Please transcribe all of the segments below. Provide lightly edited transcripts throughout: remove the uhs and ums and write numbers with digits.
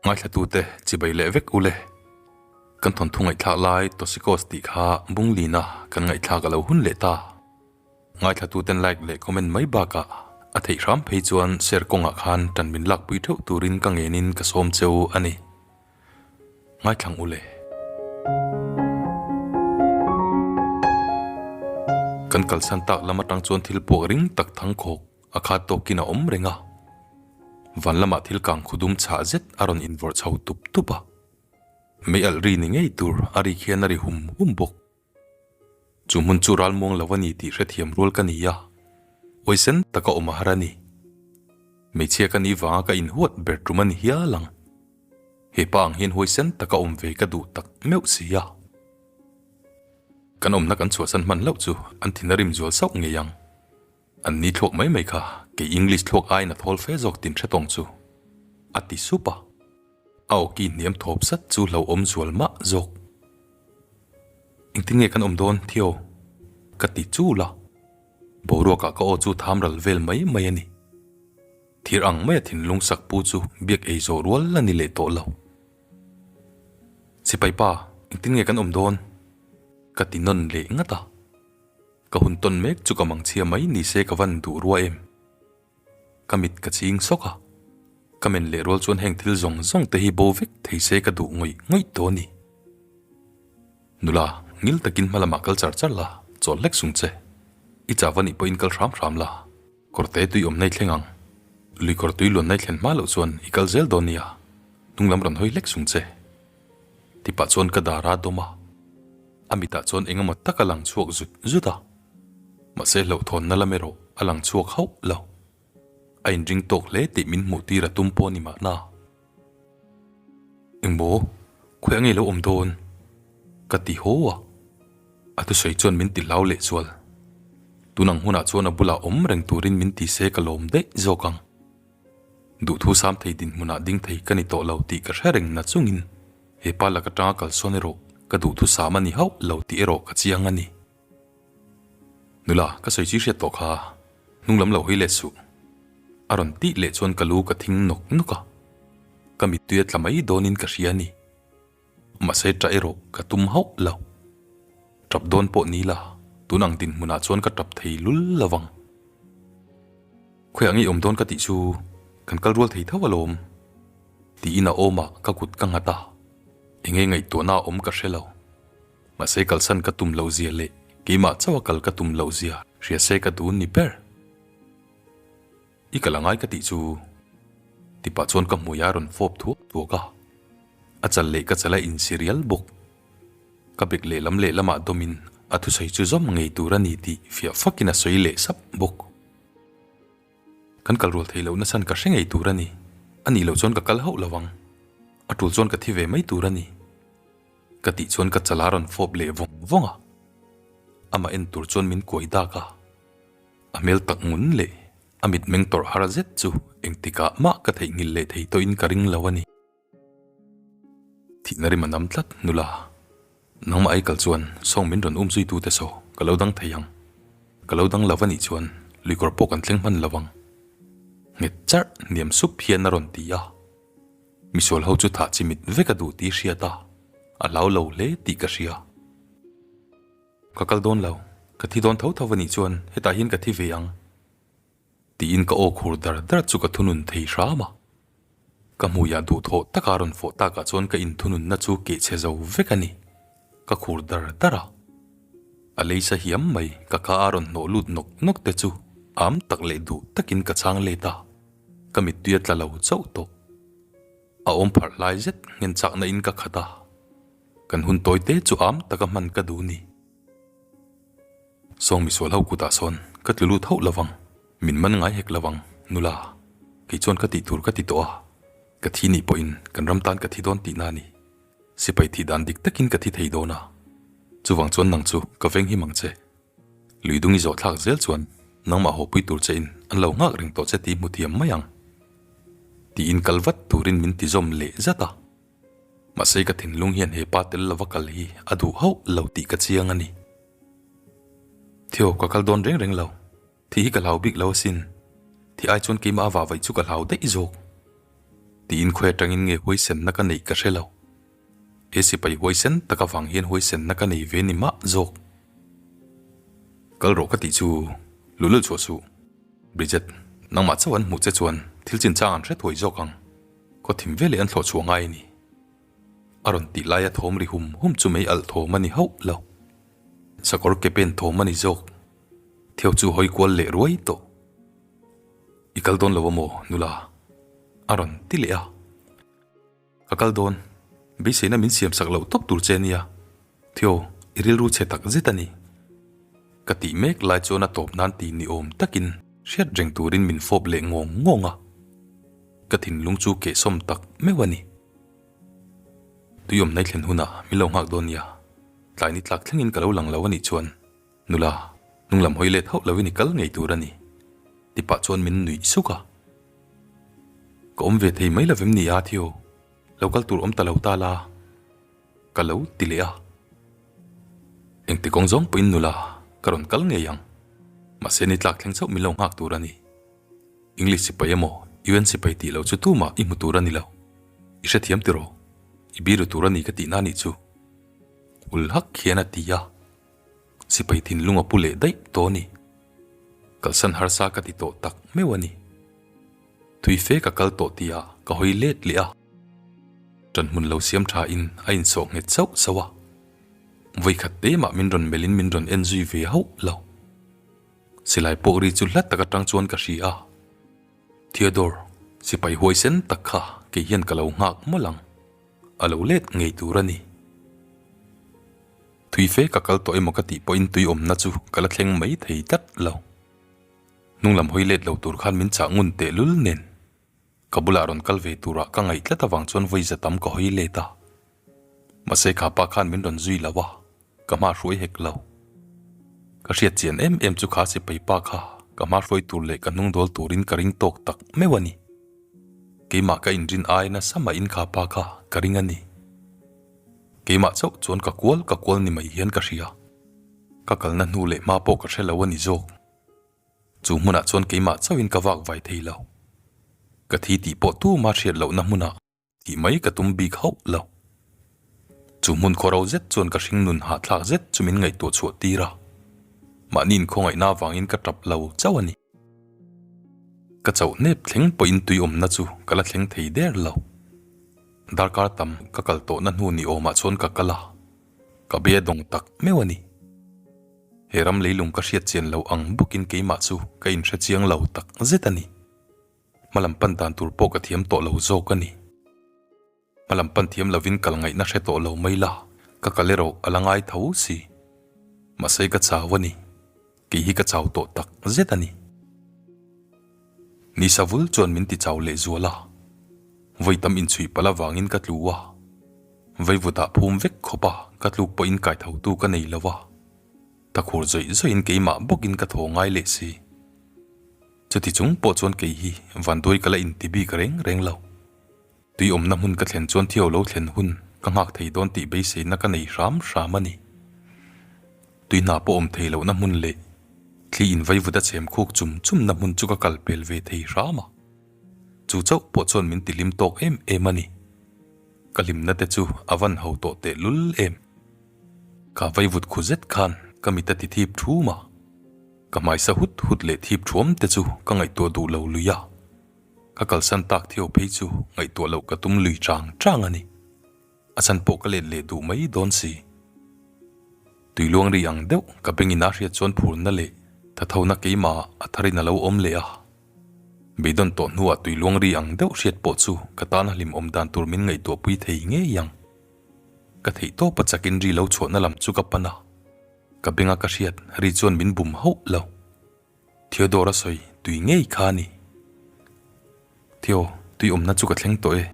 Ngaithlatute chibai leh vek ule. Kan thawnthu ngaihthlak lai Tosikos tih kha Bunglina kan ngaihthlak a lo hun leh ta. Ngaithlatuten like leh comment mai bakah a theih hram phei chuan share kawngah khan tan min lakpui theuh turin ka ngenin ka sawm cheu a ni. Ngaithlang ule. Kan kalsan tak lam atang chuan thil puak ring tak thang khawk a khat tawkin a awm reng a. Van lamah thil kang khudum chhah zet a rawn invawrh chho tup tup a. Mei alh ri ni ngei tur a ri khian a ri hum hum bawk. Chu hmun chu ral muang lo a ni tih hrethiam rual ka ni a, awisen taka awm a har a ni. Hmeichhia ka nih vanga ka inhuat ber tum a ni hial ang. He pa ang hian huaisen taka awm ve ka duh tak meuh si a. Kan awmna kan chhuahsan hman hlauh chu an thin a rim zual sauh ngei ang. An ni thluak mai mai kha kei English thluak aiin a thawl fe zawk tin hre tawng chu a ti sup a. A awki hniam thawp sat chu hlauhawm zual mah zawk. Engtin nge kan awm dawn Theo? Ka ti chul a. Boruakah ka aw chu tham ral vel mai mai a ni. Thir ang maia thinlung sak pu chu biak ei zawh rual a ni leh tawh lo. Sipai pa, engtin nge kan awm dawn? Ka ti nawn leh ngat a. Ka hun tawn mek chu ka mangchhia mai ni se ka van duh rua em? Ka mit ka ching sawk a, ka men leh rual chuan heng thil zawng zawng te hi bo vek thei se ka duh ngawih ngawih tawh a ni. Nula, ngil takin hma lamah kal char char la, chawl hlek sung che. I chau a nih pawhin kal hram hram la, kawrte tui awm nai thleng ang. Lui kawr tui luan nai thlen hma loh chuan i kal zel dawn nia, hnung lam rawn hawi hlek sung che. Tipah chuan ka dar a dawm a, a mitah chuan eng emaw tak a lang chhuak zut zut a. Mahse hlauhthawnna lam erawh a lang chhuak hauh lo. A inring tawk hle tih min hmuh tir a tum pawh a ni mahna. Engmaw, khawiah nge lo awm dawn? Ka ti haw a. A thusawi chuan min ti hlau leh chual. Tun ang hunah chuan a bulah awm reng turin min ti se ka lawm daih zawk ang. Duhthu sam thei dinhmunah ding thei ka ni tawh lo tih ka hre reng na chungin he pa lak atanga kalsawn erawh ka duhthu sam a ni hauh lo tih erawh ka chiang a ni. Nula, ka sawi chi hriat tawh kha, hnung lam lo hawi leh suh. A rawn tih leh chuan ka lu ka thing nawk nawk a, ka mittui a tla mai dawnin ka hria a ni. Mahse ṭah erawh ka tum hauh lo. Ṭap dawn pawh ni la, tun ang dinhmunah chuan ka ṭap thei lul lo vang. Khawiah nge i awm dawn ka tih chu kan kal rual thei tho alawm, tiin a awmah ka kut ka nghat a, enge ngaihtuahna a awm ka hre lo. Mahse kalsan ka tum loh zia leh keimah chauha kal ka tum loh zia hria se ka dun ni ber. I kal a ngai ka tih chu tipah chuan ka hmui a rawn fawp thuak thuak a, a chal leh ka chal a insi rial bawk. Ka bek lehlam lehlamah dawmin a thusawi chu zawm ngei tur a ni tih fiah fakin a sawi leh sap bawk. Kan kal rual theih loh nasan ka hre ngei tur a ni. A nih loh chuan ka kal hauh lo ang. A tul chuan ka thi ve mai tur a ni. Ka tih chuan ka chala rawn fawp leh vawng vawng a. Amah en tur chuan min kuai dak a. A hmel tak ngun leh a mitmeng tawrh har zet chu engtikah mah ka theihnghilh leh thei tawhin ka ring lo a ni. Thihna rim a nam tlat nula. Nangmah ai kal chuan sawng min rawn um zui tute saw ka lo dang thei ang. Ka lo dang lo a nih chuan luikawr pawh kan thleng hman lo ang. Nghet charh hniam sup hian a rawn ti a. Misual ho chu thah chi mit vek a duh tih hriat a, a hlau lo hle tih ka hria. Ka kal dawn lo, ka thi dawn tho tho a nih chuan hetah hian ka thi ve ang. Tiin ka aw khur dar dar chu ka thunun thei hram a. Ka hmuiah duhthawh taka rawn fawh takah chuan ka inthununna chu kehchhe zo vek a ni. Ka khur dar dar a. A leisa hiam mai ka kha a rawn hnawh lut nawk nawk te chu am tak leh duh takin ka chhang let a. Ka mittui a tla lo chauh tawh. A awm pharh hlai zet nghen chakna in ka khat a. Kan hun tawi te chu am taka hman ka duh ni. Sawng misual ho kutah sawn ka tlu lut hauh lovang, min man ngai hek lovang, nula. Kei chuan ka tih tur ka ti tawh a, ka thi nih pawhin kan ram tan ka thi dawn tihna a ni. Sipai thih dan dik takin ka thi thei dawn a, chuvang chuan nang chu ka veng him ang che. Lui dung i zawh thlak zel chuan nangmah hawpui tur che in an lo nghak reng tawh che tih hmu thiam mai ang. Tiin kal vat turin min ti zawm leh zat a. Mahse ka thinlung hian he pa tel lova kal hi a duh hauh lo tih ka chiang a ni. Theo, ka kal dawn reng reng lo. Thih hi ka hlau bik lo asin. Thih ai chuan keimah a vah vaih chu ka hlau daih zawk. Tiin khawi atangin nge huaisenna ka neih ka hre lo. He sipai huaisen tak avang hian huaisenna ka nei ve ni mah zawk. Kal rawh ka tih chu luhlul chhuah suh. Bridget, nangmah chauh an hmuh che chuan thil chinchang an hre thuai zawk ang. Khaw thim veleh an thlawh chhuah ngai a ni. A rawn tih laia thawm ri hum hum chu mei alh thawm a ni hauh lo. Sakawr ke pen thawm a ni zawk. Theo chu hawi kual leh ruai tawh. I kal dawn lo a maw nula? A rawn ti leh a. Ka kal dawn. Beiseina min siam sak loh tawp tur che a nia. Theo, i rilru chhe tak zet a ni. Ka tih mek lai chuan a tawp nan ti ni awm takin hriat reng turin min fawp leh ngawng ngawng a. Ka thinlung chu kehsawm tak meuh a ni. Tuiawm naithlen hunah min lo nghak dawn nia. Tlai ni tlak thlengin ka lo lang lo a nih chuan Nula, hnunglam hawi let hauh lovin i kal ngei tur a ni, ti pah chuan min nuih suk a. Ka awm ve thei mai lovem ni a Theo, lo kal tur awm ta lo ta la, ka lo ti leh a. Engti kawng zawng pawhin nula, ka rawn kal ngei ang. Mahse ni tlak thleng chauh min lo nghak tur a ni. English sipai emaw UN sipai tih loh chu tumah i hmu tur a ni lo. I hrethiam tiraw? I biru tur a ni ka tihna nih chu. Ul hak hian a ti a. Sipai thinlung a pu leh daih tawh a ni. Kalsan harsa ka ti tawh tak meuh a ni. Thui fe ka kal tawh tihah ka hawi let leh a. Ṭanhmun lo siam ṭha in a insawh nghet sauh sauh a. Vawikhat te mah min rawn melh in min rawn en zui ve hauh lo. Silai pawh ri chu hla tak aṭang chuan ka hria a. Theodore, sipai huaisen tak kha kei hian ka lo nghak mawlh ang. A lo let ngei tur a ni. Tui fe ka kal tawh emaw ka tih pawhin tui awmna chu ka la thleng mai thei tlat lo. Hnunglam hawi let lo tur khan min chah ngun teh lul nen. Ka bulah rawn kal ve turah ka ngaih tlat avang chuan vawi za tam ka hawi let a. Mahse kha pa khan min rawn zui lo a, ka hma hruai hek lo. Ka hriat chian em em chu kha sipai pa kha ka hma hruai tur leh ka hnung dawl turin ka ring tawk tak meuh a ni. Keimah ka inrin ai nasa mahin kha pa kha ka ring a ni. Keimah chauh chuan ka kual ka kual ni mai hian ka hria. Ka kalna hnu leh hma pawh ka hre lo a ni zawk. Chu hmunah chuan keimah chauhin ka vak vai thei lo. Ka thi tih pawh tuma hriat lohna hmunah tih mai ka tum bik hauh lo. Chu hmun khawro zet chuan ka hring nun hahthlak zet chu min ngaihtuah chhuah tir a. Mahni inkhawngaihna avangin ka tap lo chauh a ni. Ka chauh hnep thleng pawhin tui awmna chu ka la thleng thei der lo. Darkar tam ka kal tawhna hnu ni awmah chuan ka kal a, ka be a dawng tak meuh a ni. He ram leilung ka hriat chian lo ang bawkin keimah chu ka inhre chiang lo tak zet a ni. Hmalam pan dan tur pawh ka thiam tawh lo zawk a ni. Hmalam pan thiam lovin kal ngaihna hre tawh lo mai la, ka kal erawh a la ngai tho si. Mahse ka chau a ni. Kei hi ka chau tawh tak zet a ni. Ni savul chuan min ti chau leh zual a, vawi tam inchhuih palh avangin ka tlu a, vaivutah phum vek khawp a ka tluk pawhin kaithotu ka nei lo a, thakhur zawih zawihin keimah bawkin ka thaw ngai leh si. Chuti chung pawh chuan kei hi vanduai ka la inti bik reng reng lo. Tui awmna hmun ka thlen chuan thio lo thlen hun ka nghak thei dawn tih beiseina ka nei hram hram a ni. Tui hna pawh awm thei lohna hmun leh thli in vaivut a chhem khuk chum chumna hmun chu ka kal pel ve thei hram a. Chu chauh pawh chuan min ti hlim tawk em em a ni. Ka hlimna te chu a van ho tawh teh lul em. Ka vaivut khu zet khan ka mit a ti thip thum a. Ka hmaisa hut hut leh thip thuam te chu ka ngaihtuah duh lo lui a. Ka kalsan tak thio phei chu ngaihtuah loh ka tum lui chang chang a ni. A chhan pawh ka let leh duh mai dawn si. Tui luang ri ang deuh ka bengin a hriat chuan phurna leh thathona keimah a tharin a lo awm leh a. Beidawn tawh hnuah tui luang ri ang deuh hriat pawh chu ka tana hlim awm dan tur min ngaihtuahpui thei ngei ang. Ka theih tawpa chakin ri lo chhuahna lam chu ka pan a. Ka benga ka hriat ri chuan min bum hauh lo. Theodore a sawi tui ngei kha a ni. Theo, tui awmna chu ka thleng tawh e,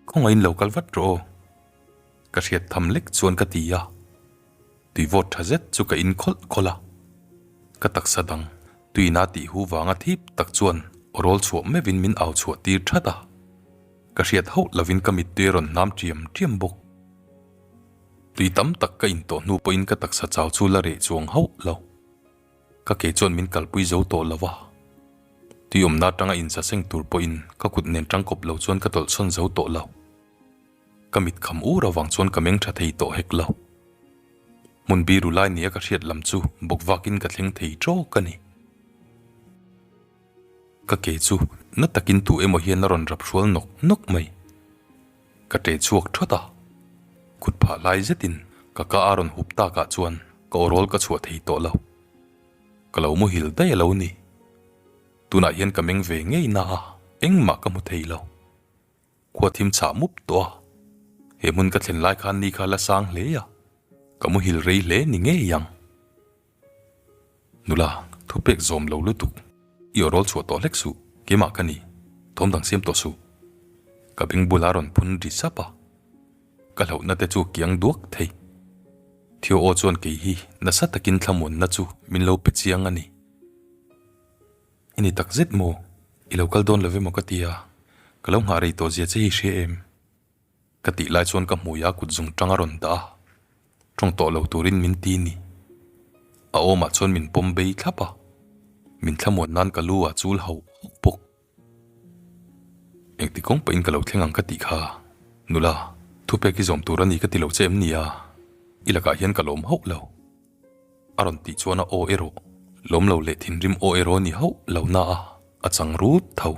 khawngaihin lo kal vat rawh aw. Ka hriat tham lek chuan ka ti a. Tui vawt tha zet chu ka in khawlh khawlh a. Ka taksa dang, tuina tih hu vanga thip tak chuan aw rawl chhuah meuhin min au chhuah tir that a. Ka hriat hauh lovin ka mittui a rawn hnam ṭiam ṭiam bawk. Tui tam tak ka in tawh hnu pawhin ka taksa chau chu la reh chuang hauh lo. Ka ke chuan min kalpui zo tawh lo a. Tui awmna atanga insaseng tur pawhin ka kut nen tangkawp lo chuan ka tawlhsawn zo tawh lo. Ka mit kham ur avang chuan ka meng tha thei tawh hek lo. Hmun biru lai nia ka hriat lam chu bawk vakin ka thleng thei tawk a ni. Ka ke chu na takin tu emaw hian a rawn rap hrual nawk nawk mai. Ka ṭe chhuak ṭhawt a, kut phah lai zetin ka ka a rawn hup takah chuan ka awrawl ka chhuah thei tawh lo. Ka lo muhil daih a lo ni. Tunah hian ka meng ve ngei na a, engmah ka hmu thei lo. Khua thim chhah mup tawh a, he hmun ka thlen lai khan ni kha la sang hle a, ka muhil rei hle ni ngei ang. Nula, thupek zawm lo lutuk, i aw rawl chhuah tawh hlek suh, keimah ka ni, thawm dang siam tawh suh. Ka beng bula rawn phun ri sap a, ka hlauhna te chu kiang duak thei. Theo aw chuan kei hi nasa takin thlamuanna chu min lo pe chiang a ni. I ni tak zet maw? I lo kal dawn lo ve maw ka ti a, ka lo nghah rei tawh zia che hi hria em? Ka tih lai chuan ka hmui a kut zung tang a rawn dah a, tawng tawh lo turin min ti ni. A awmah chuan min pawm bei thlap a, min thlamuan nan ka lu ah chul hauh hauh bawk. Engti kawng pahin ka lo thleng ang ka tih kha, nula, thupek i zawm tur a ni ka ti lo che em ni a, i lakah hian ka lawm hauh lo. A rawn tih chuan a aw erawh lawm lo leh thinrim aw erawh ni hauh lo na a, a chang rut tho.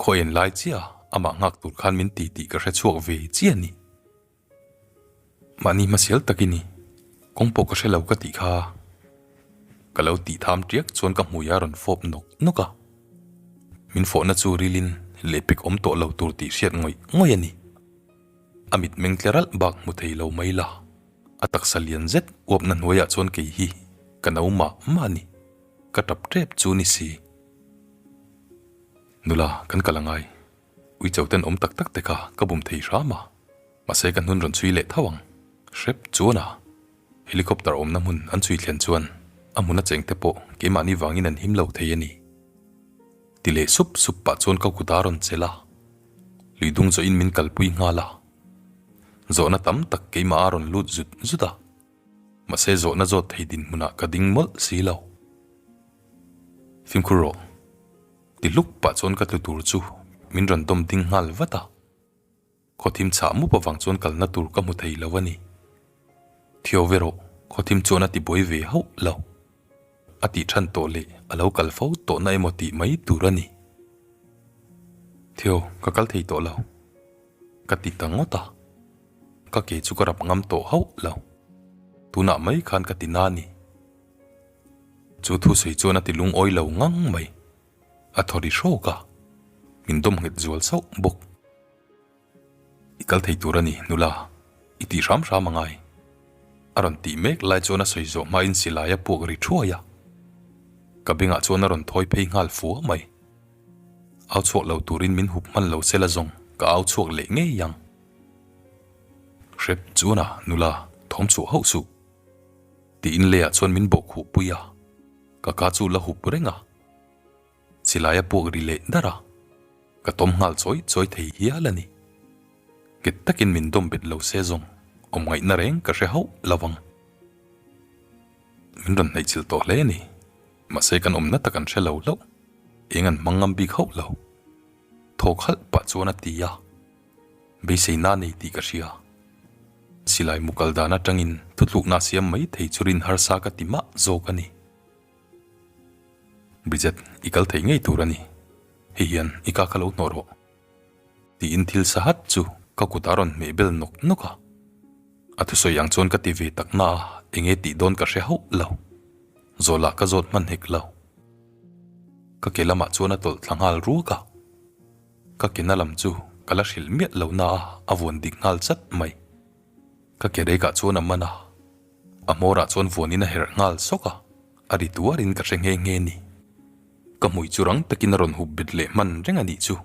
Khaw en lai chiah amah nghak tur khan min ti tih ka hre chhuak ve chiah a ni. Mahni hmasial tak i ni, kawng pawh ka hre lo ka tih kha. Ka lo tih tham tiak chuan ka hmui a rawn fawp nawk nawk a. Min fawhna chu rilin lehpek awm tawh lo tur tih hriat ngawih ngawih a ni. A mitmeng tle ralh bak hmu thei lo mai la. A taksa lian zet uapna hnuaiah chuan kei hi ka no mah mah a ni. Ka tap tep chu ni si. Nula, kan kal angai. Uicho ten awm tak tak te kha ka bum thei hram a. Mahse ka hnun rawn chhui leh tho ang. Hrep chuan a. Helicopter awmna hmun an chhui thlen chuan a hmun a cheng te pawh keimahni vangin an him lo thei a ni. Ti leh sup sup pah chuan ka kut a rawn chelh a. Lui dung zawhin min kalpui nghal a. Zawhna tam tak keimah a rawn lut zut zut a, mahse zawhna zawt thei dinhmunah ka ding mawlh si lo. Fimkhur rawh. Ti hluk pah chuan ka tlu tur chu min rawn dawm ding nghal vat a. Khawthim chhah mup avang chuan kalna tur ka hmu thei lo a ni. Thio ve rawh, khawthim chuan a ti buai ve hauh lo. A tih than tawh leh a lo kal fo tawhna emaw tih mai tur a ni. Theo, ka kal thei tawh lo. Ka ti ta ngawt a. Ka ke chu ka rap ngam tawh hauh lo. Tunah mai khan ka ti na a ni. Chu thusawi chuan a ti lungawi lo ngang mai. A thaw ri hrawk a, min dawm nghet zual sauh bawk. I kal thei tur a ni, nula. I tih hram hram a ngai. A rawn tih mek lai chuan a sawi zawh hmain silai a puak ri thuai a. Ka bengah chuan a rawn thawi phei nghal fua mai. Au chhuak lo turin min hup hman lo sela zawng ka au chhuak leh ngei ang. Hrep chuan a, nula, thawm chhuah hauh suh. Tiin leiah chuan min bawh khuh pui a. Ka ka chu la hup reng a. Silai a puak ri leh dar a, ka tawm nghal chawi chawi thei hial a ni. Nghet takin min dawm bet lo se zawng awm ngaihna reng ka hre hauh lo vang. Min rawn hnaihchilh tawh hle a ni, mahse kan awmna tak an hre lo hlauh, eng an hmang ngam bik hauh lo. Thawk halh pah chuan a ti a, beiseina a nei tih ka hria. Silai mu kal dan atangin thutlukna a siam mai thei chu rin harsa ka ti mah zawk a ni. Bridget, i kal theih ngei tur a ni. Hei hian i ka kha lo hnawh rawh. Tiin thil sahat chu ka kut a rawn hmeh bel nawk nawk a. A thusawi ang chuan ka ti ve tak na a, enge tih dawn ka hre hauh lo. Zawlah ka zawt hman hek lo. Ka ke lamah chuan a tawlh thla nghal ruak a. Ka ke na lam chu ka la hrilh miah lo na a, a vuan dik nghal chat mai. Ka ke rekah chuan a man a, a hmawrah chuan vuanin a herh nghal sawk a, a ri tuarin ka hre nghe nghe ni. Ka hmui chu rang takin a rawn hup bet leh hman reng a nih chu.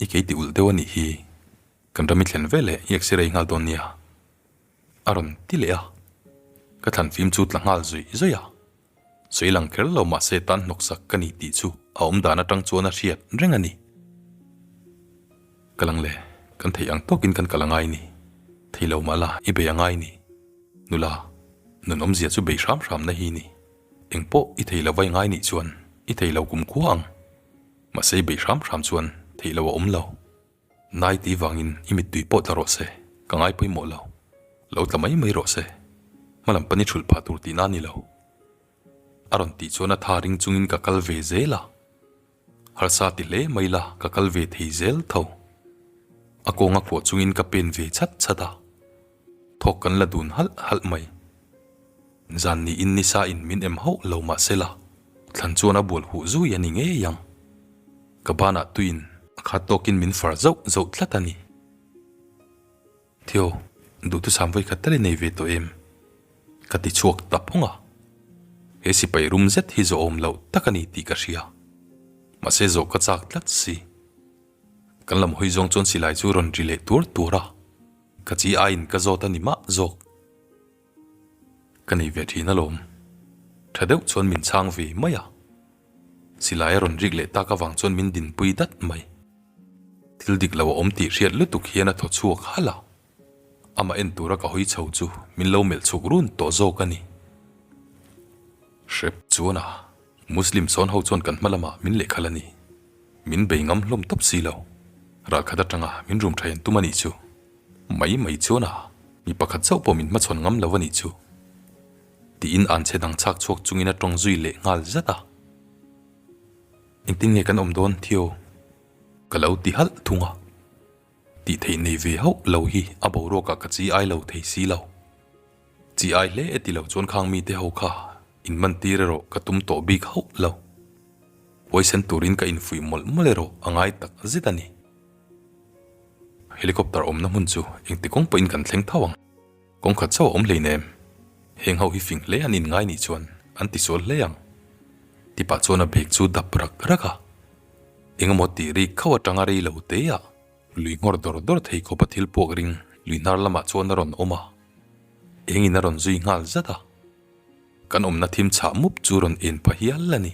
I kei ti ulh deuh a nih hi, kan ram i thlen ve leh i x-ray nghal dawn nia. A rawn ti leh a, ka thlan fim chu tla nghal zuih zuih a. Sawi lang kher lo mahse tan hnawksak ka ni tih chu a awm dan atang chuan a hriat reng a ni. Ka lang le, kan theih ang tawkin kan kal angai ni. Thei lo mah la, i bei angai ni. Nula, nun awmzia chu bei hram hram na hi ni. Engpawh i thei lo vai ngai nih chuan. I thei lo kum khua ang. Mahse i beih hram hram chuan theih lo a awm lo. Nai tih vangin i mittui pawh tla rawh se, ka ngai pawimawh lo. Lo tla mai mai rawh se. Hmalam pan i thulh phah tur tihna a ni lo. A rawn tih chuan a tha ring chungin ka kal ve zel a. Harsa ti hle mai la ka kal ve thei zel tho. A kawnga kuah chungin ka pen ve chat chat a. Thawk kan la dun halh halh mai. Zan niin nisa in min em hauh lo mahse la, thlan chuan a bual huh zui a ni ngei ang. Ka banah tuiin a khat tawkin min far zauh zauh tlat a ni. Theo, duhthusam vawikhat tal i nei ve tawh em? Ka ti chhuak ta phawng a. He sipai rum zet hi zawhawm loh tak a ni tih ka hria. Mahse zawh ka chak tlat si. Kan lam hawi zawng chuan silai chu rawn ri leh tuar tuar a. Ka chi aiin ka zawt a ni mah zawk. Ka nei ve thin alawm. Tha deuh chuan min chhang ve mai a. Silai a rawn rik leh tak avang chuan min dinpui dat mai. Thil dik lo a awm tih hriat lutuk hian a thaw chhuak halh a. Amah en tura ka hawi chho chu min lo melh chhuk run tawh zawk a ni. Hrep chuan a, Muslim sawn ho chuan kan hma lamah min lehkhalh a ni. Min bei ngam hlawm tawp si lo. Ralkhat atanga min rum tha en tum a nih chu. Mai mai chuan a, mi pakhat chauh pawh min hmachhawn ngam lo a nih chu. Tiin an chhe dang chhak chhuak chungin a tawng zui leh nghal zat a. Engtin nge kan awm dawn Theo? Ka lo ti halh thung a. Tih theih nei ve hauh lo hi a boruakah ka chi ai lo thei si lo. Chi ai hle e ti lo chuan khang mite ho kha in man tir erawh ka tum tawh bik hauh lo. Huaisen turin ka infuih mawlh mawlh erawh a ngai tak zet a ni. Helicopter awmna hmun chu engti kawng pawhin kan thleng tho ang. Kawng khat chauh a awm hleinem. Heng ho hi fing hle an inngai nih chuan an tisual hle ang. Tipah chuan a bag chu dap rak rak a. Engemaw tih rik khauh atanga rei lo te ah lui nghawr dawr dawr thei khawpa thil puak ring lui hnar lamah chuan a rawn awm a. Engin a rawn zui nghal zat a. Kan awmna thim chhah mup chu rawn en pha hial a ni.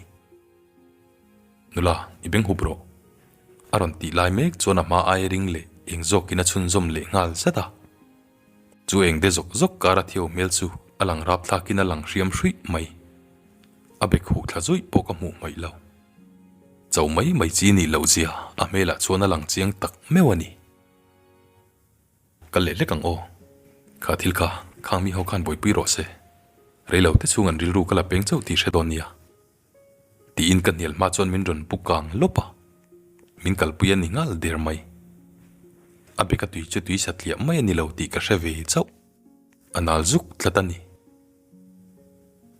Nula, i beng hup rawh. A rawn tih lai mek chuan a hma ai ring leh eng zawkin a chhunzawm leh nghal zat a. Chu eng de zawk zawk kar a thio hmel chu a lang rap thlakin a lang hriam hruih mai. A bek huh thla zuih pawh ka hmuh hmaih lo. Cho mai mai chi nih loh zia a hmelah chuan a lang chiang tak meuh a ni. Kal leh hlek ang aw. Kha thil kha khang mi ho khan buaipui rawh se. Reilo te chhung an rilru ka la peng chauh tih hre dawn nia. Tiin ka hnial hma chuan min rawn pu kang lawp a. Min kalpui a ni nghal der mai. A beka tui chu tui satliah mai a ni lo tih ka hre ve chauh. A nal zuk tlat a ni.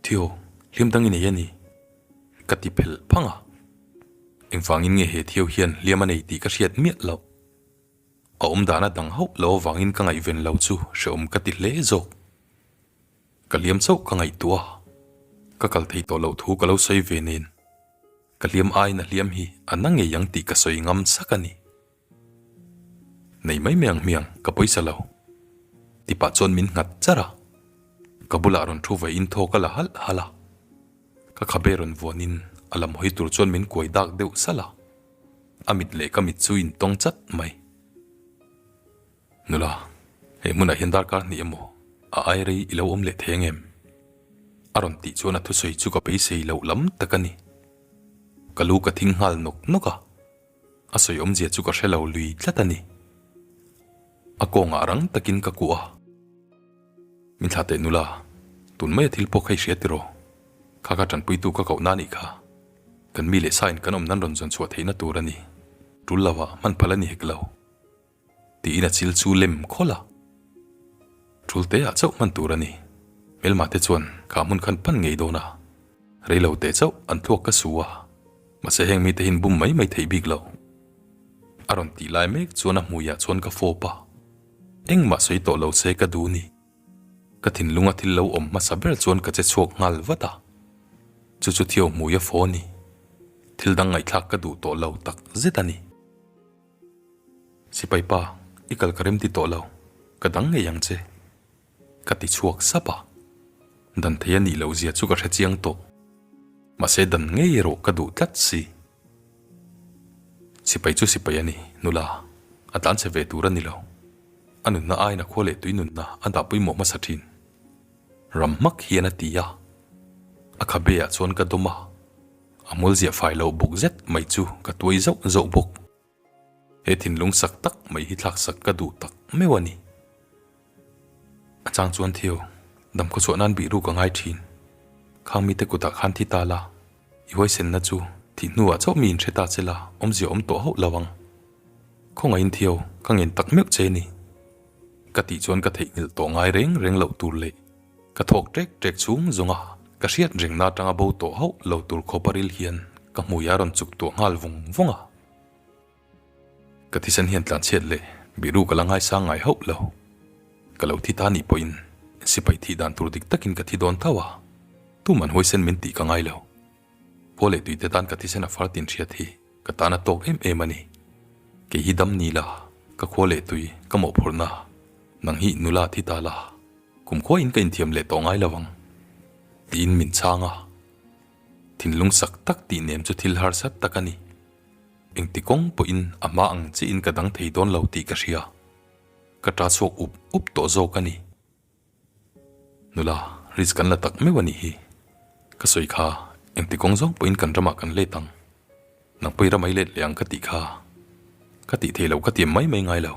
Theo, hliam dang i nei a ni. Ka ti phelh phang a. Engvangin nge he Theo hian hliam a nei tih ka hriat miah loh. A awm dana dang hauh lo avangin ka ngaihven lo chu hrehawm ka ti hle zawk. Ka hliam chauh ka ngaihtuah a, ka kal thei tawh loh thu ka lo sawi ve nen. Ka hliam aiin a hliam hi a na ngei ang tih ka sawi ngam sak a ni. Nei mai mai ang hmiang ka pawisa lo. Tipah chuan min nghat char a, ka bulah rawn thu vawiin thaw ka la halh halh a. Ka khabe rawn vuanin a lam hawi tur chuan min kuai dak deuh salh a. A mit leh ka mit chu intawng chat mai. Nula, he hmunah hian darkar hnih emaw a ai rei i lo awm leh thei ang em? A rawn tih chuan a thusawi chu ka beisei loh lam tak a ni. Ka lu ka thing nghal nawk nawk a, a sawi awmzia chu ka hre lo lui tlat a ni. A kawngah rang takin ka kuah a. Min thlah teh nula, tun maia thil pawh kha i hria tiraw? Kha kha tanpuitu ka koh na nih kha. Kan mi leh sain kan awm nan rawn zawn chhuah theihna tur a ni. Tul lovah hman phal a ni hek lo. Tiin a chil chu lem khawlh a. Tul te ah chauh hman tur a ni. Hmelma te chuan kha hmun khan pan ngei dawn a. Reilo teh chauh an thluak ka su a. Mahse heng mite hin bum mai mai theih bik lo. A rawn tih lai mek chuan a hmuiah chuan ka fawp a. Engmah sawi tawh lo se ka duh ni. Ka thinlunga thil lo awm hmasa ber chuan ka che chhuak nghal vat a. Chu chu Theo hmui a faw ni. Thil dang ngaihthlak ka duh tawh lo tak zet a ni. Sipai pa, i kal ka rem ti tawh lo. Ka dang ngei ang che. Ka ti chhuak sap a. Dan thei a nih loh zia chu ka hre chiang tawh. Mahse dan ngei erawh ka duh tlat si. Sipai chu sipai a ni, nula. A tlan che ve tur a ni lo. A nunna aiin a khua leh tui nunna a dah pawimawh hmasa thin. Ram hmak hian a ti a. A khabe ah chuan ka dawm a. A hmul ziah fai loh buk zet mai chu ka tuai zauh zauh bawk. He thinlung sak tak mai hi thlak sak ka duh tak meuh a ni. A chang chuan Theo, dam khawchhuah nan bih ruk a ngai thin. Khang mite kutah khan thi ta la, i huaisenna chu thih hnuah chauh mi inhre ta che la, awmzia awm tawh hauh lo ang. Khawngaihin Theo, ka ngen tak meuh che ni. Ka tih chuan ka theihnghilh tawh ngai reng reng loh tur leh ka thawk ṭek ṭek chhung zawng a, ka hriat rengna atanga bo tawh hauh lo tur khawpa ril hian ka hmui a rawn chuk tuah nghal vung vung a. Ka thisen hian tlanchhiat leh biru ka la ngaisang ngai hauh lo. Ka lo thi ta nih pawhin sipai thih dan tur dik takin ka thi dawn tho a, tuman huaisen min tih ka ngai lo. Paw leh tuite tan ka thisen a far tin hriat hi ka tan a tawk em em a ni. Kei hi dam ni la, ka khua leh tui ka mawhphurhna, nang hi nula thi ta la, kum khuain ka inthiam leh tawh ngai lo ang, tiin min chhang a. Thinlung sak tak tih nem chu thil harsa tak a ni. Engti kawng pawhin a hma ang chiahin ka dang thei dawn lo tih ka hria. Ka ta chhuak up up tawh zawk a ni. Nula, risk kan la tak meuh a nih hi. Ka sawi kha, engti kawng zawng pawhin kan ramah kan let ang. Nang pawhin ramai let leh ang ka tih kha. Ka tih thei lo ka tiam mai mai ngai lo.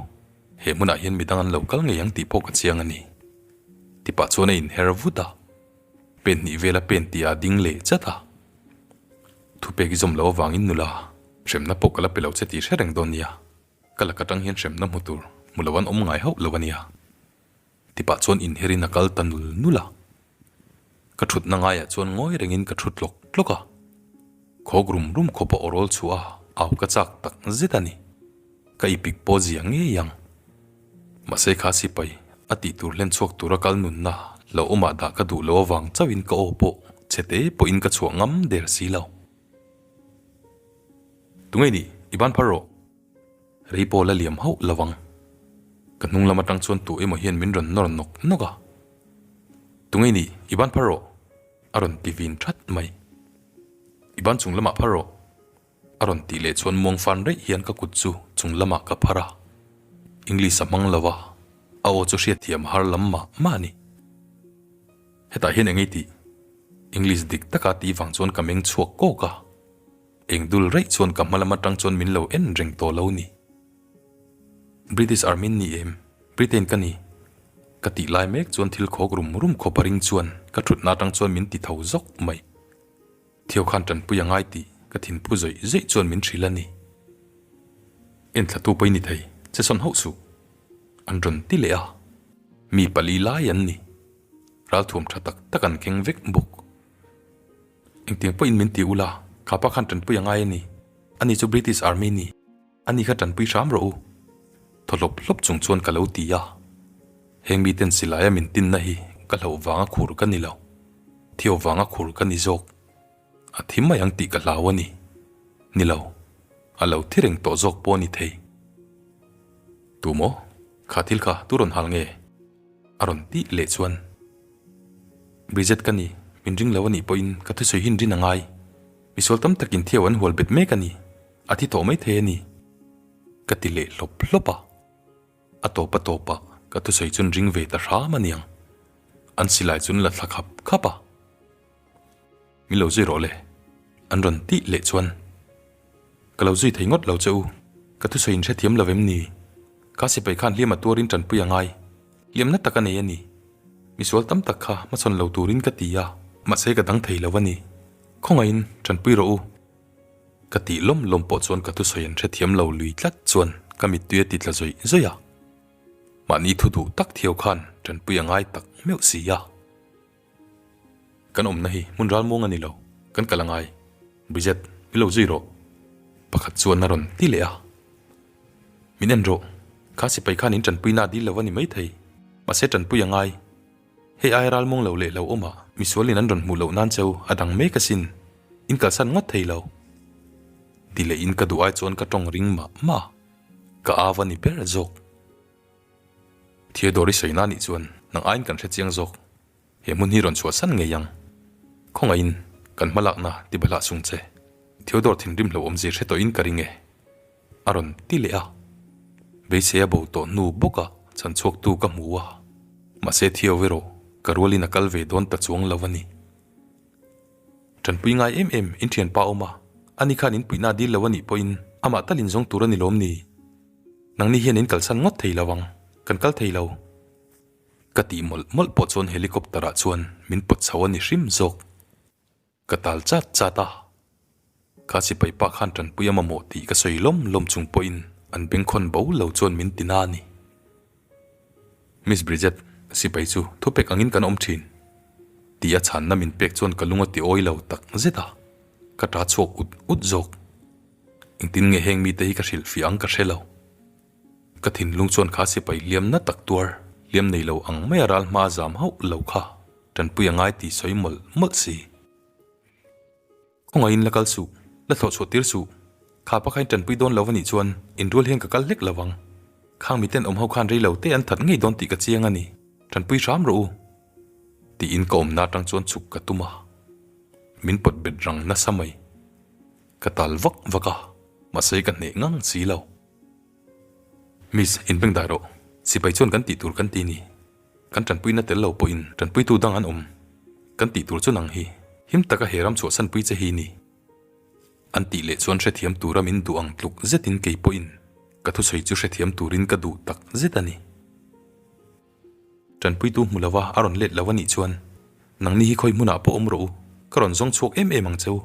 He hmunah hian midang an lo kal ngei ang tih pawh ka chiang a ni. Tipah chuan a inher vut a. Pen hnih vela pen tih a ding leh chat a. Thupek i zawm loh avangin nula, hremna pawh ka la pe lo che tih hre reng dawn nia. Ka lak atang hian hremna hmu tur hmu lo an awm ngai hauh lo a nia. Tipah chuan inherin a kal ta nul nul a. Ka thutna ngaiah chuan ngawi rengin ka thu tlawk tlawk a. Khawk rum rum khawp a awrawl chhuah a, au ka chak tak zet a ni. Ka ipik pawh zia ngei ang. Mahse kha sipai a tih tur hlen chhuak tura kal nunna lo awmah dah ka duh lo avang chauhin ka aw pawh chhe te pawhin ka chhuah ngam der si lo. Tunge nih i ban phar rawh. Rei pawh la liam hauh lo ang. Ka hnung lam atang chuan tu emaw hian min rawn nawr nawk nawk a. Tunge nih i ban phar rawh a rawn ti vin that mai. I ban chung lamah phar rawh. A rawn tih leh chuan muang fan reih hian ka kut chu chung lamah ka phar a. English a hmang lo a, a aw chu hriatthiam har lam mah mah a ni. Hetah hian eng ei tih? English dik taka tih vang chuan ka meng chhuak kawk a. Eng dul reih chuan ka hma lam atang chuan min lo en reng tawh lo ni. British Army ni em? Britain ka ni. Ka tih lai mek chuan thil khawk rum rum khawp a ring chuan ka thutna atang chuan min ti tho zawk mai. Theo khan tanpui a ngai tih ka thinphu zawih zawih chuan min hrilh a ni. Enthlatu pawh i ni thei, che sawn hauh suh. An rawn ti leh a, mi pali lai an ni. Ralthuam tha tak tak an keng vek bawk. Engtiang pawhin min ti ula, khapa khan tanpui a ngai a ni. Ani chu British Army ni. Ani kha tanpui hram rawh u. Thaw hlawp hlawp chung chuan ka lo ti a. Heng miten silaia min tinna hi ka hlauh vanga khur ka ni lo. Thio vanga khur ka ni zawk. A thi mai ang tih ka hlau a ni. Ni lo. A lo thi reng tawh zawk pawh a ni thei. Tu maw? Kha thil kha tu rawn hal nge? A rawn tih leh chuan. Bridget ka ni, min ring lo a nih pawhin ka thusawi hi inrin a ngai. Misual tam takin Theo an hual bet mek a ni. A thi tawh mai thei a ni. Ka ti leh hlawp hlawp a. A tawp a tawp a, ka thusawi chuan ring ve ta hram a niang. An silai chuan la thla khap khap a. Min lo zui rawh le. An rawn tih leh chuan, Ka lo zui thei ngawt lo che u. Ka thusawi in hrethiam lo em ni? Kha sipai khan hliam a tuarin tanpui a ngai. Hliamna tak a nei a ni. Misual tam tak kha hmachhawn lo turin ka ti a, mahse ka dang thei lo a ni. Khawngaihin tanpui rawh u. Ka tih lawm lawm pawh chuan ka thusawi an hrethiam lo lui tlat chuan ka mittui a ti tla zawih zawih a. Mahni thu duh tak thiau khan tanpui a ngai tak meuh si a. Kan awmna hi hmun ralmuang a ni lo, kan kal a ngai. Bridget, mi lo zui rawh. Pakhat chuan a rawn ti leh a. Min en rawh, kha sipai khan in tanpuina a dil lo a ni maithei, mahse tanpui a ngai. Hei aia ralmuang lo leh lo awmah misualin an rawn hmuh loh nan cheu a dang mek asin, in kalsan ngawt thei lo. Ti leh in ka duh ai chuan ka tawng ring mah mah a, ka au a ni ber zawk. Theodore i sawina nih chuan nang aiin kan hre chiang zawk, he hmun hi rawn chhuahsan ngei ang. Khawngaihin kan hmalakna ti bahlah sung che. Theodore thinrim hlauhawm zir hre tawhin ka ring e. A rawn ti leh a. Beisei a bo tawh hnu bawk a chhan chhuaktu ka hmu a. Mahse Theo erawh ka rualin a kal ve dawn ta chuang lo a ni. Ṭanpui ngai em em in ṭhianpa awm a, ani khan in puihna a dil lo a nih pawhin amah tal in zawng tur a ni lawm ni? Nangni hian in kalsan ngawt thei lo ang, kan kal thei lo. Ka tih mawlh mawlh pawh chuan helicopter ah chuan min pawt chho a ni hrim zawk. Ka tal chat chat a, kha sipai pa khan tanpui a mamawh tih ka sawi lawm lawm chung pawhin an bengkhawn bo lo chuan min ti na a ni. Miss Bridget, sipai chu thupek angin kan awm thin tih a chhanna min pek chuan ka lung a ti awi lo tak zet a, ka ta chhuak ut ut zawk. Engtin nge heng mite hi ka hrilhfiah ang ka hre lo. Ka thinlung chuan kha sipai hliam na tak tuar hliam nei lo ang mai a ral hma a zam hauh lo kha tanpui a ngai tih sawi mawlh mawlh si. Khawngaihin la kal suh, la thlawh chhuah tir suh. Kha pakhain tanpui dawn lo anih chuan inrual hian ka kal hlek lo ang. Khang miten awm ho khan rei lo te an that ngei dawn tih ka chiang a ni. Tanpui hram rawh u. Tiin ka awmna atang chuan chhuk ka tum a. Min pawt bet rang nasa mai. Ka tal vak vak a, mahse ka hneh ngang si lo. Miss, inbeng dai rawh. Sipai chuan kan tih tur kan ti ni. Kan tanpuina tel lo pawhin tanpuitu dang an awm. Kan tih tur chu nang hi. Him taka he ram chhuahsanpui che hi ni. An tih leh chuan hrethiam tura min duh ang tluk zetin kei pawhin ka thusawi chu hrethiam turin ka duh tak zet a ni. Tanpuitu hmu lova a rawn let lo a nih chuan nangni hi khawi hmunah pawh awm rawh u, ka rawn zawng chhuak em em ang che u.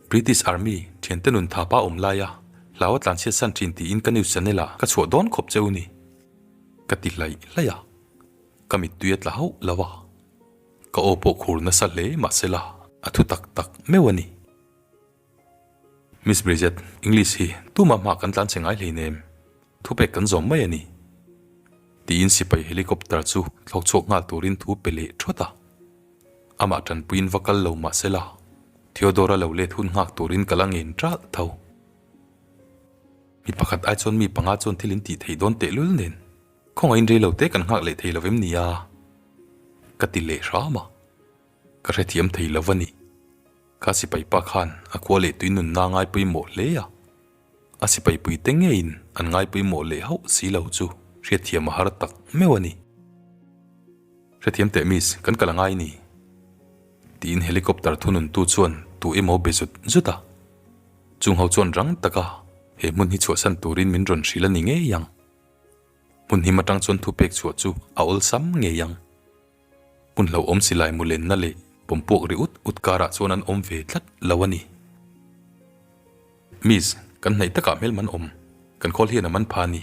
British Army thiante nun thapa awm laia hlau a tlanchhiat san thin tiin ka news channel ah ka chhuah dawn khawp che u ni. Ka ti hlaih hlaih a, ka mittui a tla hauh lo a, ka aw pawh khur nasa hle mahsela a thu tak tak meuh a ni. Miss Bridget, English hi tumah hmah kan tlan che ngai hleinem, thupek kan zawm mai a ni. Tiin sipai helicopter chu thlawk chhuak nghal turin thu pe leh thawt a. Amah tanpuiin va kal lo mah sela, Theodore-a lo let hun nghak turin ka la ngen ṭalh tho. Mi pakhat ai chuan mi panga chuan thil in tih theih dawn tehlul nen, khawngaihin rei lo te kan nghak leh thei lo vem nia? Ka ti leh hram a, ka hrethiam thei lo va ni. Kha sipai pa khan a khua leh tui nunna ngai pawimawh hle a, a sipai puite ngeiin an ngai pawimawh leh hauh si lo chu hriatthiam a har tak meuh a ni. Hrethiam teh miss, kan kal a ngai ni. Tiin helicopter thununtu chuan tu emaw be zut zut a. Chung ho chuan rang taka he hmun hi chhuahsan turin min rawn hrilh a ni ngei ang. Hmun him atang chuan thupek chhuah chu a awlsam ngei ang. Hmun hlauhawm silai mu lenna leh pawmpuak ri ut ut karah chuan an awm ve tlat lo a ni. Miss, kan hnaih takah hmel man awm, kan khawl hian a man pha a ni.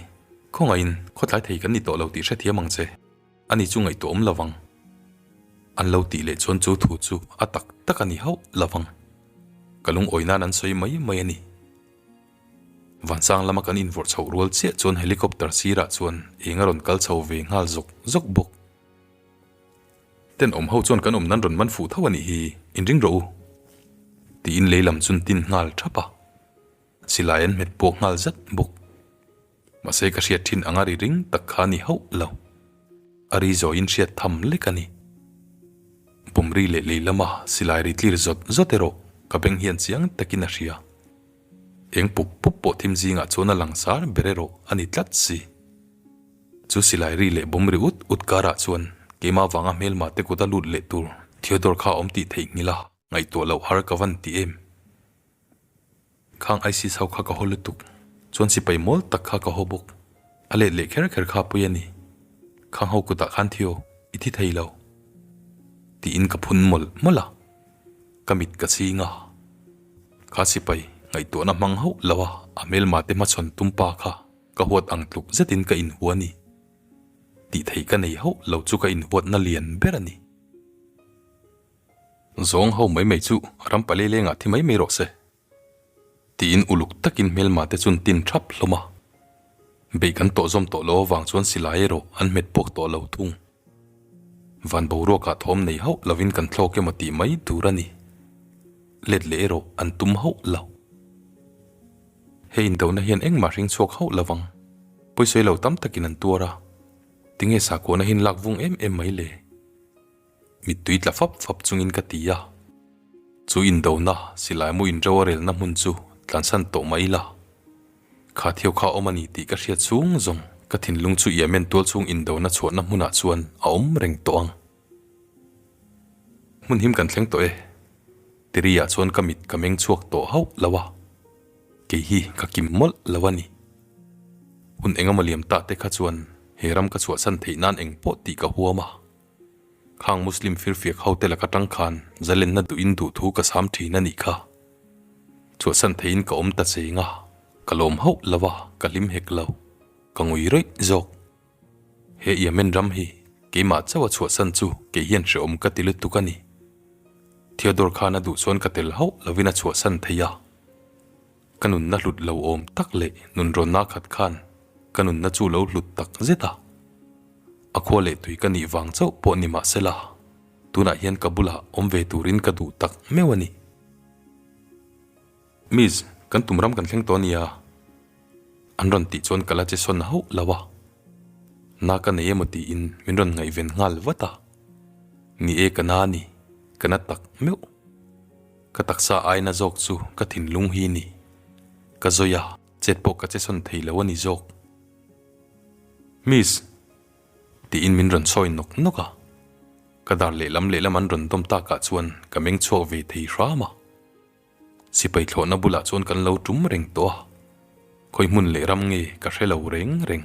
Khawngaihin, khawtlai thei kan ni tawh lo tih hrethiam ang che. Ani chu ngaihtuah awm lovang. An lo tih leh chuan chu thu chu a tak tak a ni hauh lovang. Ka lungawi nan an sawi mai mai a ni. Vansang lama kan invawrh chhoh rual chiah chuan helicopter sirah chuan eng a rawn kal chho ve nghal zawk zawk bawk. Tenawm ho chuan kan awm nan rawn man fuh tho a nih hi, inring rawh u. Tiin lei lam chun tin nghal thap a, silai an hmet puak nghal zat bawk. Mahse ka hriat thin anga ri ring tak kha a ni hauh lo. A ri zawiin hriat tham lek a ni. Bawmri leh lei lama silai ri tlir zawt zawt erawh ka beng hian chiang takin a hria. Eng pup pup pawh thim zingah chuan a langsar ber erawh a ni tlat si. Chu silai ri leh bawm ri ut ut karah chuan keimah vanga hmelma te kut a lut leh tur Theodore kha a awm tih theihnghilh a, ngaihtuah loh har ka van ti em. Khang ISIS ho kha ka haw lutuk, chuan sipai mawl tak kha ka haw bawk. A let leh kher kher kha pui a ni. Khang ho kutah khan Theo, i thi thei lo. Tiin ka phun mawlh mawlh a, ka mit ka ching a. Kha sipai ngaihtuahna hmang hauh lo a, a hmelma te hmachhawn tum pa kha. Ka huat ang tluk zetin ka inhua a ni. Tih theih ka nei hauh lo chu ka inhuatna lian ber a ni. Zawng ho mai mai chu ram pali lengah thi mai mai rawh se. Tiin uluk takin hmelma te chun tin thap hlawm a. Beih kan tawh zawm tawh lo avang chuan silai erawh an hmet puak tawh lo thung. Van boruakah thawm nei hauh lovin kan thlawk emaw tih mai tur a ni. Let leh erawh an tum hauh lo. He indona hian engmah hring chhuak hauh lo vang. Pawisawi lo tam takin an tuar a, tinge sakhuana hian lak vung em em mai le? Mittui tla fap fap chungin ka ti a. Chu indona silaimu inro a relna hmun chu tlansan tawh mai ila. Kha thiau kha awm a ni tih ka hriat chhung zawng ka thinlung chu Yemen tualchhung indona chhuahna hmunah chuan a awm reng tawh ang. Hmun him kan thleng tawh e. Tiri ah chuan ka mit ka meng chhuak tawh hauh lo a, kei hi ka kim mawlh lo a ni. Hun engemaw liam ta te kha chuan he ram ka chhuahsan theih nan eng pawh tih ka huam a. Khang Muslim firfiak ho te laka tang khan zalenna duhin duh thu ka sam thin a nih kha. Chhuahsan theihin ka awm ta cheng a, ka lawm hauh lo a, ka hlim hek lo, ka ngui rawih zawk. He Yemen ram hi keimah chauh a chhuahsan chu kei hian hrehawm ka ti lutuk a ni. Theodore khan a duh chuan ka tel hauh lovin a chhuahsan thei a. Ka nunna hlut lo awm tak leh nunrawnna khat khan ka nunna chu lo hlut tak zet a. A khua leh tui ka nih vang chauh pawh ni mah sela, tunah hian ka bulah awm ve turin ka duh tak meuh a ni. Miss, kan tum ram kan thleng tawh ania. An rawn tih chuan ka la che sawn hauh lo a. Na ka nei emaw tiin min rawn ngaihven nghal vat a. Ni e ka na a ni, ka na tak meuh. Ka taksa aina zawk chu ka thinlung hi ni. Ka zawi a, chet pawh ka che sawn thei lo a ni zawk. Miss! Tiin min rawn sawi nawk nawk a. Ka dar lehlam lehlam an rawn dawm takah chuan ka meng chhuak ve thei hram a. Sipai thlawhna bulah chuan kan lo tum reng tawh a, khawi hmun leh ram nge ka hre lo reng reng.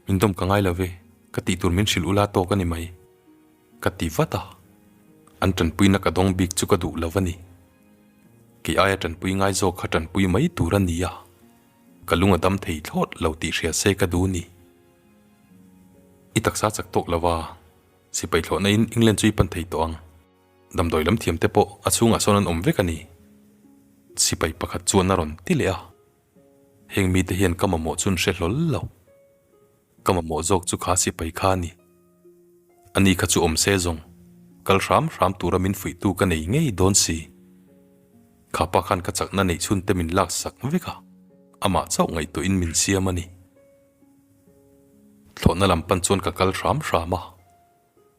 Min dawm ka ngai lo ve, ka tih tur min hrilh ula tawk a ni mai, ka ti vat a. An tanpuina ka dawng bik chu ka duh lo a ni. Kei aia tanpui ngai zawk kha tanpui mai tur a ni a, ka lung a dam thei thlawt lo tih hria se ka duh ni. I taksa chak tawk lo va, sipai thlawhna in England chu i pan thei tawh ang. Damdawi lam thiam te pawh a chhungah sawn an awm vek a ni. Sipai pakhat chuan a rawn ti leh a. Heng mite hian ka mamawh chu an hre hlawl lo. Ka mamawh zawk chu kha sipai kha a ni. Ani kha chu awm se zawng, kal hram hram tura min fuihtu ka nei ngei dawn si. Kha pa khan ka chakna neih chhun te min lak sak vek a, amah chauh ngaihtuahin min siam a ni. Thlawhna lam pan chuan ka kal hram hram a.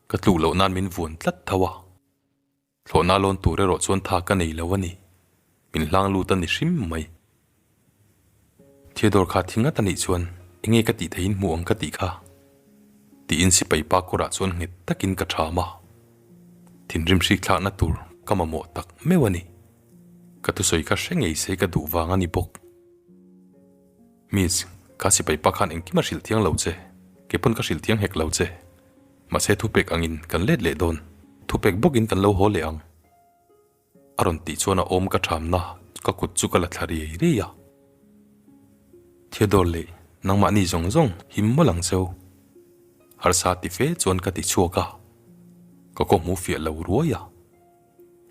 Ka tluk loh nan min vuan tlat tho a, thlawhna lawn tur erawh chuan tha ka nei lo a ni, min hlang lut a ni hrim mai. Theodore kha thi ngat a nih chuan enge ka tih theihin hmuh ang ka tih kha? Tiin sipai pa kawrah chuan nghet takin ka ṭham a, thinrim hrik thlakna tur ka mamawh tak meuh a ni. Ka thusawi kha hre ngei se ka duh vang a ni bawk. Miss, ka sipai pa khan engkim a hrilh thiang lo che, kei pawn ka hrilh thiang hek lo che. Mahse thupek angin kan let leh dawn, thupek bawkin kan lo haw leh ang. A rawn tih chuan a awm ka thamna ka kut chu ka la thla riai riai a. Theodore leh nangmahni zawng zawng him mawlh ang cheu. Harsa ti fe chuan ka ti chhuak a, ka kawhmu fiah lo ruai a.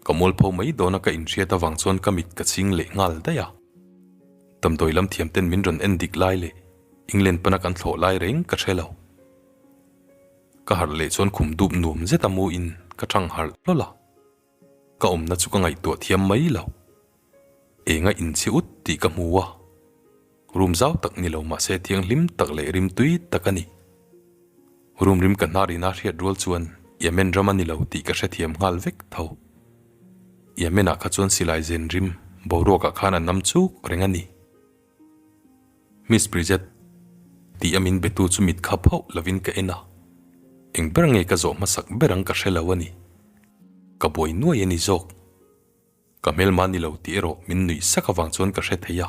Ka mualpho mai dawna ka inhriat avang chuan ka mit ka ching leh nghal daih a. Damdawi lam thiam ten min rawn en dik lai leh England pana kan thlawh lai reng ka hre lo. Ka harh leh chuan khum dup nuam zet a mu in ka thang harh hlawl a. Ka awmna chu ka ngaihtuah thiam mai lo. Enga inchhi ut tih ka hmu a. Room zau tak ni lo mahse thianghlim tak leh rim tui tak a ni. Room rim ka hnar ina hriat rual chuan Yemen ram a ni lo tih ka hrethiam nghal vek tho. Yemen ah kha chuan silai zen rim boruak ah khan a nam chuk reng a ni. Miss Bridget tih a min betu chu mit khap hauh lovin ka en a, eng ber nge ka zawh hmasak ber ang ka hre lo a ni. Ka buai nuai a ni zawk. Ka hmelma ni lo tih erawh min nuih sak avang chuan ka hre thei a,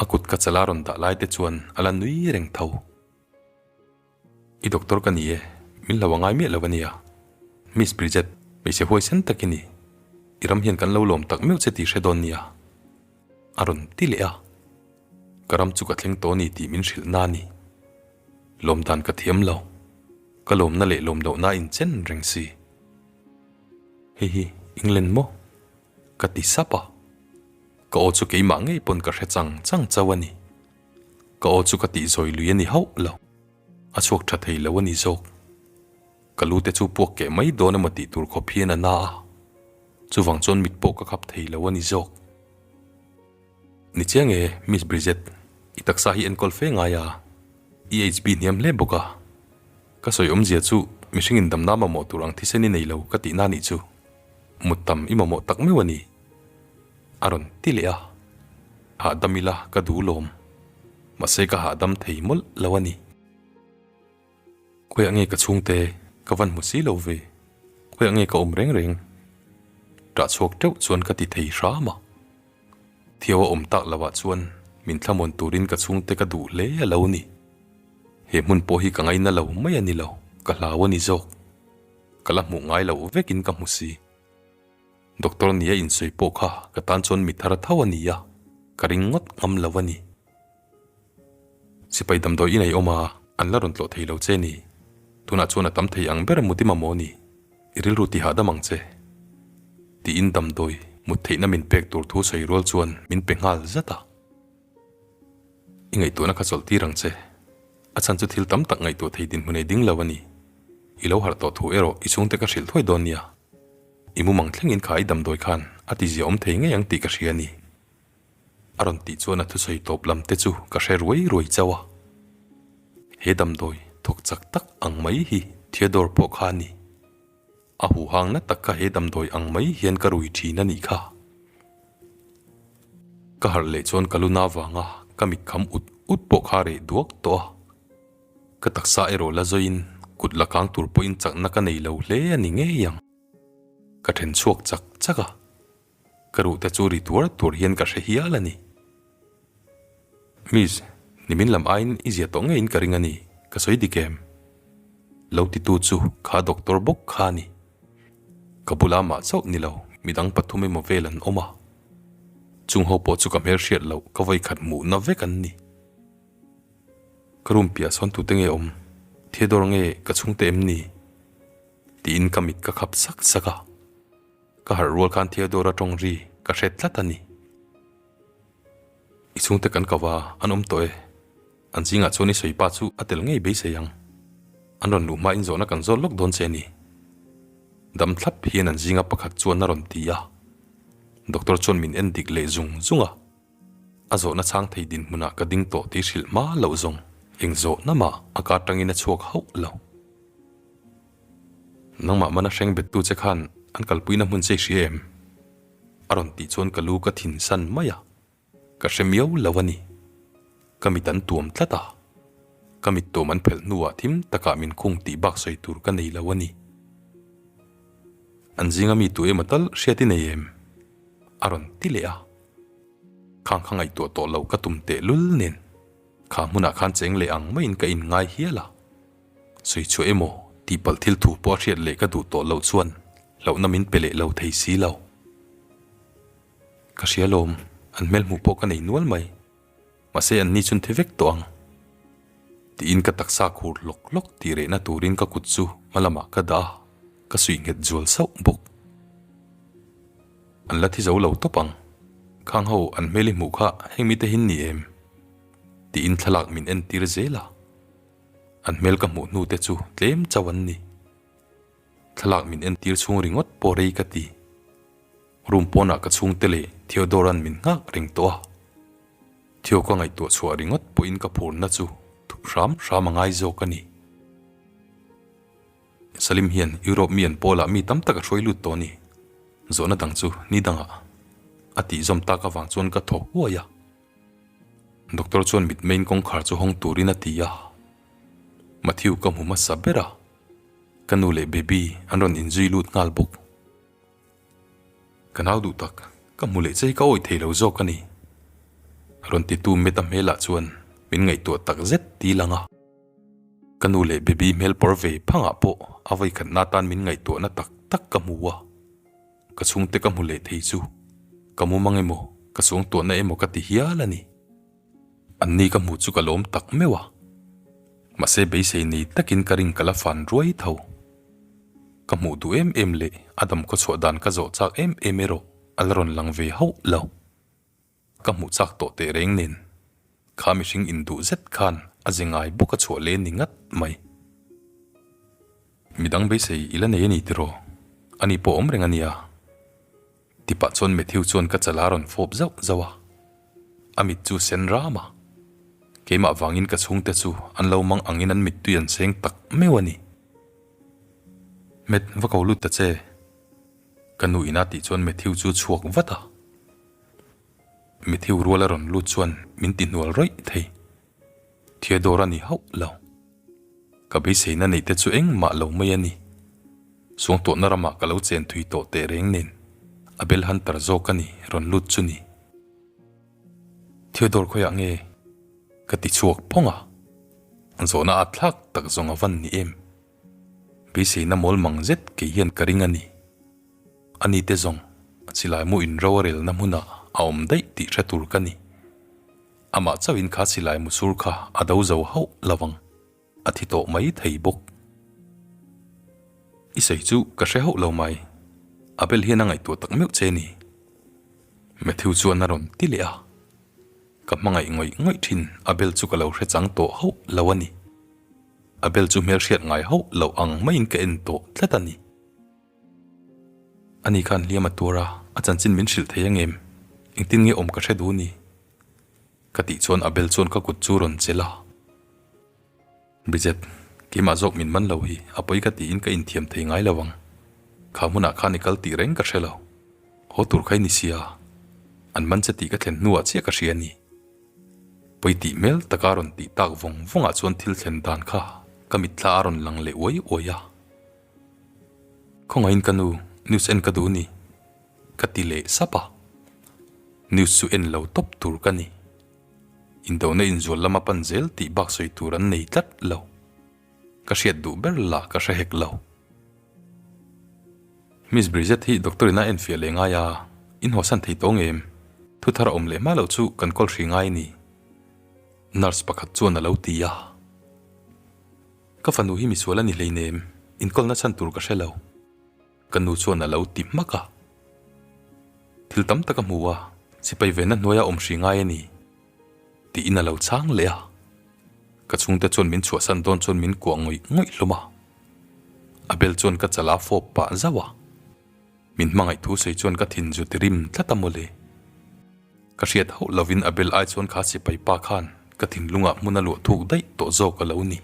a kut ka chala rawn dah lai te chuan a la nui reng tho. I doctor ka ni e, min hlo a ngai miah lo a nia. Miss Bridget, hmeichhe huaisen tak i ni. I ram hian kan lo lawm tak meuh che tih hre dawn nia. A rawn ti leh a. Ka ram chu ka thleng tawh a ni tih min hrilh na a ni. Lawm dan ka thiam lo. Ka lawmna leh lawm lohna a inchen reng si. Hei hi England maw? Ka ti sap a. Ka aw chu keimah ngei pawn ka hre chang chang chauh a ni. Ka aw chu ka tih zawi lui a ni hauh lo. A chhuak tha thei lo a ni zawk. Ka lu te chu puak keh mai dawn emaw tih tur khawp hian a na a. Chuvang chuan mit pawh ka khap thei lo a ni zawk. Ni chiang e, Miss Bridget, i taksa hi enkawl fe ngai a, i HB hniam hle bawk a. Ka sawi awmzia chu mihring in damna mamawh tur ang thisen i nei lo ka tihna nih chu. Mut tam i mamawh tak meuh a ni. A rawn ti leh a. Hahdam ila ka duh lawm. Mahse ka hahdam thei mawlh lo a ni. Khawiah nge ka chhungte ka van hmu si lo ve? Khawiah nge ka awm reng reng? Ṭah chhuak ṭeuh chuan ka ti thei hram a. Theo a awm tak loh ah chuan min thlamuan turin ka chhungte ka duh hle a lo ni. He hmun pawh hi ka ngaina lo mai a ni lo, ka hlau a ni zawk. Ka la hmuh ngai loh vekin ka hmu si. Doctor nia insawi pawh kha ka tan chuan mi thar tho a ni a, ka ring ngawt ngam lo a ni. Sipai damdawi i nei awm a, an la rawn tlawh thei lo che ni. Tunah chuan a tam thei ang ber mut i mamawh ni. I rilru ti hahdam ang che. Tiin damdawi mut theihna min pek tur thu sawi rual chuan min pe nghal zat a. I ngaihtuahna kha chawlh tir ang che. A chhan chu thil tam tak ngaihtuah thei dinhmun ei ding lo a ni. I lo harh tawh thu erawh i chhungte ka hrilh thuai dawn nia. I mumang thlengin kha i damdawi khan a ti zia awm thei ngei ang tih ka hria a ni. A rawn tih chuan a thusawi tawp lam te chu ka hre ruai ruai chauh a. He damdawi thawk chak tak ang mai hi Theodore pawh kha a ni. A huhang na tak kha he damdawi ang mai hian ka rui thin a nih kha. Ka harh leh chuan ka lu na vanga ka mit kham ut ut pawh kha reh duak tawh a. Ka taksa erawh la zawiin kut la kang tur pawhin chakna ka nei lo hle a ni ngei ang. Ka then chhuak chak chak a. Ka ruh te chu ri tuar tuar hian ka hre hial a ni. Miss, nimin lam aiin i zia tawh ngeiin ka ring a ni, ka sawi dik em? Lo titu chu kha doctor bawk kha a ni. Ka bula mah chauh ni lo, midang pathum emaw vel an awm a. Chung ho pawh chu ka hmelhriat loh ka vawikhat hmuhna vek an ni. Ka room piah sawn tute nge awm? Theodore nge ka chhungte em ni? Tiin ka mit ka khap sak sak a. Ka harh rual khan Theodore-a tawng ri ka hre tlat a ni. I chhungte kan kau a, an awm tawh e. An zingah chuan i sawi pa chu a tel ngei beisei ang. An rawn luh hmain zawhna kan zawt lawk dawn che a ni. Dam thlap hian an zinga pakhat chuan a rawn ti a. Doctor chuan min en dik leh zung zung a. A zawhna chhang thei dinhmunah ka ding tawh tih hrilh hma loh zawng eng zawhna mah a kar tangin a chhuak hauh lo. Nangmah mana hreng bettu che khan an kalpuina hmun che i hria em? A rawn tih chuan ka lu ka thin san mai a, ka hre miau lo a ni. Ka mit an tuam tlat a, ka mit tuam an phelh hnuah thim takah min khung tih bak sawi tur ka nei lo a ni. An zinga mi tu emaw tal hriat i nei em? A rawn ti leh a, khang kha ngaihtuah tawh loh ka tum tehlul nen kha hmunah khan cheng leh ang maiin ka inngai hial a. Sawi chhuah emaw tihpalh thil thu pawh a hriat leh ka duh tawh loh chuan hlauhna min pe leh lo thei si lo. Ka hria lawm, an hmel hmuh pawh ka nei nual mai. Mahse an ni chun thi vek tawh ang. Tiin ka taksa khur hlawk hlawk tih rehna turin ka kut chu hma lamah ka dah a, ka suih nghet zual sauh bawk. An la thi zo lo tawp ang. Khang ho an hmel i hmuh kha heng mite hin ni em? Tiin thlalak min entir zel a. An hmel ka hmuh hnu te chu tlem chauh an ni. Thlalak min entir chhung ringawt pawh rei ka ti. Room pawnah ka chhungte leh Theodore-a'n min nghak reng tawh a. Theo ka ngaihtuah chhuah ringawt pawhin ka phurna chu thup hram hram a ngai zawk a ni. Salim hian Europe mi an pawlah mi tam tak a hruai lut tawh a ni. Zawhna dang chu ni dangah a tihzawm tak avang chuan ka thaw huai a. Doctor chuan mitmeiin kawngkhar chu hawng turin a ti a, Matthew ka hmu hmasa ber a, ka nu leh Baby an rawn inzui lut nghal bawk. Ka nau duh tak, ka hmu leh che hi ka awih thei lo zawk a ni. Rawn titu Meta hmelah chuan min ngaihtuah tak zet ti lang a, ka nu leh Baby hmel pawr ve phangah pawh a vawikhatna atan min ngaihtuahna tak tak ka hmu a. Ka chhungte ka hmu leh thei chu ka mumang emaw ka suangtuahna emaw ka ti hial a ni. Anni ka hmuh chu ka lawm tak meuh a, mahse beisei nei takin ka ring ka la fan ruai tho. Ka hmuh duh em em leh a dam khawchhuah dan ka zawh chak em em erawh a la rawn lang ve hauh lo. Ka hmuh chak tawh teh reng nen, kha mihring induh zet khan a ze ngai bawk a chhuah leh ni ngat mai. Midang beisei i la nei a ni tiraw? Ani pawh awm reng a nia. Tipah chuan Matthew chuan ka chala rawn fawp zauh zauh a. A mit chu sen ram a. Keimah vangin ka chhungte chu an lo mang angin an mittui an seng tak meuh a ni. Matt, va ko lut ta che. Ka nu ina tih chuan Matthew chu chhuak vat a. Matthew rual a rawn lut chuan min ti hnual rawih thei. Theodore a ni hauh lo. Ka beiseina neih te chu engmah lo mai a ni. Suangtuahna ramah ka lo chen thui tawh teh reng nen. Abel Hunter zawk a ni rawn lut chu ni. Theodore khawiah nge? Ka ti chhuak phawng a. Zawhna a thlak tak zawng a van ni em? Beiseina mawl mang zet kei hian ka ring a ni. Ani te zawng silai mu in ro a relna hmunah a awm daih tih hre tur ka ni. Amah chauhin kha silai mu sur kha a do zo hauh lo ang. A thi tawh mai thei bawk. I sawi chu ka hre hauh lo mai. Abel hian a ngaihtuah tak meuh che ni. Matthew chuan a rawn ti leh a. Ka hmangaih ngawih ngawih thin Abel chu ka lo hre chang tawh hauh lo a ni. Abel chu hmelhriat ngai hauh loh ang maiin ka en tawh tlat a ni. Ani khan hliam a tuar a, a chanchin min hrilh thei angem? Engtin nge awm ka hre duh ni? Ka tih chuan Abel chuan ka kut chu rawn chelh a. Bridget, keimah zawk min man lo hi a pawi ka tiin ka inthiam thei ngai lo ang. Kha hmunah khan i kal tih reng ka hre lo. Haw tur kha i ni sia. An man che tih ka thlen hnuah chiah ka hria a ni. Pawi tih hmel taka rawn tih tak vawng vawngah chuan thil thlen dan kha ka mitthla a rawn lang leh uai uai a. Khawngaihin ka nu, news en ka duh ni. Ka ti leh sap a. News chu en lo tawp tur ka ni. Indona inzual lama pan zel tih bak sawi tur an nei tlat lo. Ka hriat duh ber lah ka hre hek lo. Miss Bridget hi doctor in a enfiah leh ngai a, in hawsan thei tawng em? Thu thar a awm leh hma loh chu kan kawl hri ngai a ni. Nurse pakhat chuan a lo ti a. Ka fanu hi misual a ni hleinem, inkawlna chhan tur ka hre lo. Ka nu chuan a lo ti hmak a. Thil tam tak a hmu a, sipai venna hnuaia awm hri ngai a ni, tiin a lo chhang leh a. Ka chhungte chuan min chhuahsan dawn chuan min kuah ngawih ngawih hlawm a. Abel chuan ka chala fawp pah zauh a. Min hmangaih thu sawi chuan ka thin zu ti rim tlat a mawle. Ka hriat hauh lovin Abel ai chuan kha sipai pa khan ka thinlungah hmun a luah thuk daih tawh zawk a lo ni.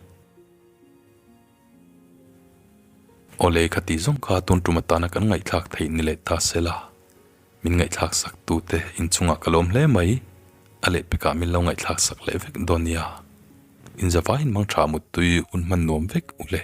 Awle kha tih zawng kha tun tum atana kan ngaihthlak theih ni leh ta sela, min ngaihthlak sak tute inchungah ka lawm hle mai, a lehpekah min lo ngaihthlak sak leh vek dawn nia. Inzavaiin mangtha muttui hun hman nuam vek u le.